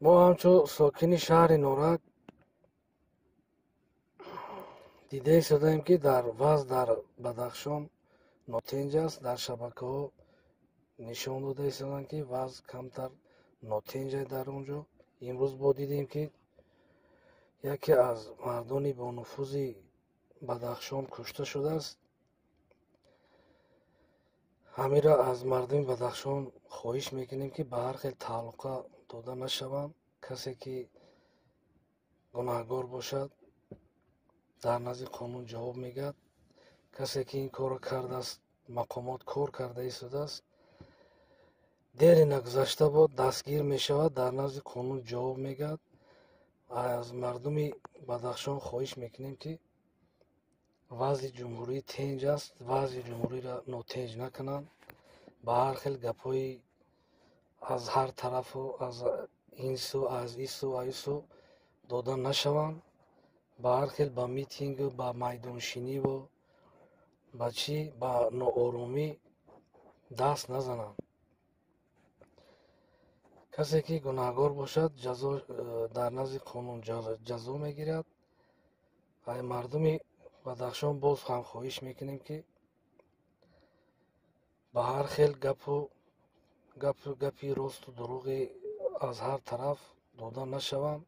Мо ҳамчун сокини шаҳри Норак дида истодаем, ки дар вазъ дар Бадахшон нотинҷ аст. Дар шабакаҳо нишон дода истоданд, ки вазъ камтар нотинҷ аст дар он ҷо. Имрӯз бо дидем, ки яке аз мардони бонуфузи Бадахшон кушта шудааст. Ҳаминро аз мардуми Бадахшон хоҳиш мекунем, ки ба ҳар хел тааллуқа дода нашаванд. Касе ки гунаҳгор бошад, дар назди қонун ҷавоб мегӯяд. Касе ки ин корро кардааст, мақомот кор карда истодааст, дери нагузашта буд дастгир мешавад, дар назди қонун ҷавоб мегӯяд. Аз мардуми Бадахшон хоҳиш мекунем, ки вазъи ҷумҳурӣ тинҷ аст, вазъи ҷумҳуриро нотинҷ накунанд. Ба ҳар хел гапҳои аз ҳар тарафу аз ин сӯ, аз ин сӯ, аз ин сӯ дода нашаванд. Ба ҳар хел ба митингу ба майдоншиниву ба чӣ, ба нооромӣ даст назананд. Касе ки гунаҳгор бошад, ҷазо дар назди қонун ҷазо мегирад. Ай мардуми Бадахшон боз ҳам хоҳиш мекунем, ки ба ҳар хел гапу гапи росту дурӯғи аз ҳар тараф дода нашаванд,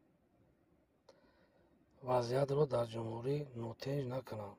вазъиятро дар ҷумҳурӣ нотинҷ накунанд.